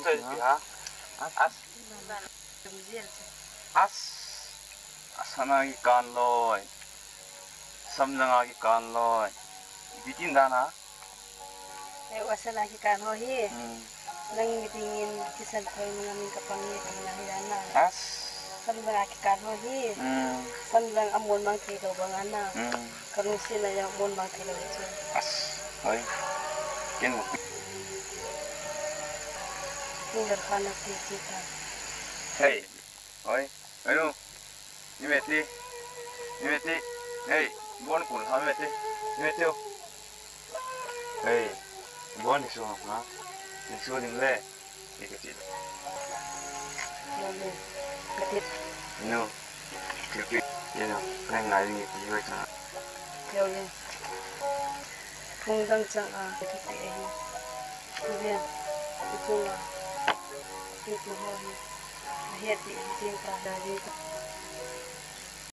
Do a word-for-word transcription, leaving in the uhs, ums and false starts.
Choi pi ha. As. As. Asana kikan loi. Samjanga kikan loi. Bitin dan ha. Ei, asana kikan ho hi. Hmm. Nang meeting in kisan thoi manga min kapang ni pang na hi dan na. As. Samjanga kikan ho hi. Hmm. Samjang amon mang thei lo bang ana. Hmm. Kalungsetna jong amon mang thei lo chu. As. Hoi. Ken. Ken dar khana ti ti ta. Hey. Hoi. Hoi nu. Ni meti. Ni meti. Hey. Bon kun ha meti. Ni meti o. Hey. Bon ni so ha. Ni so ding le. Ni ka ti. Ni ka ti. No. Ni ka ti. Ni no. Ngai ngai ni ti hoi cha. Yo ni. Phung dang chang a, ka ti e. Ti ven. Ti chunga. Ti tu ho hi. A het ti ti ka da ni.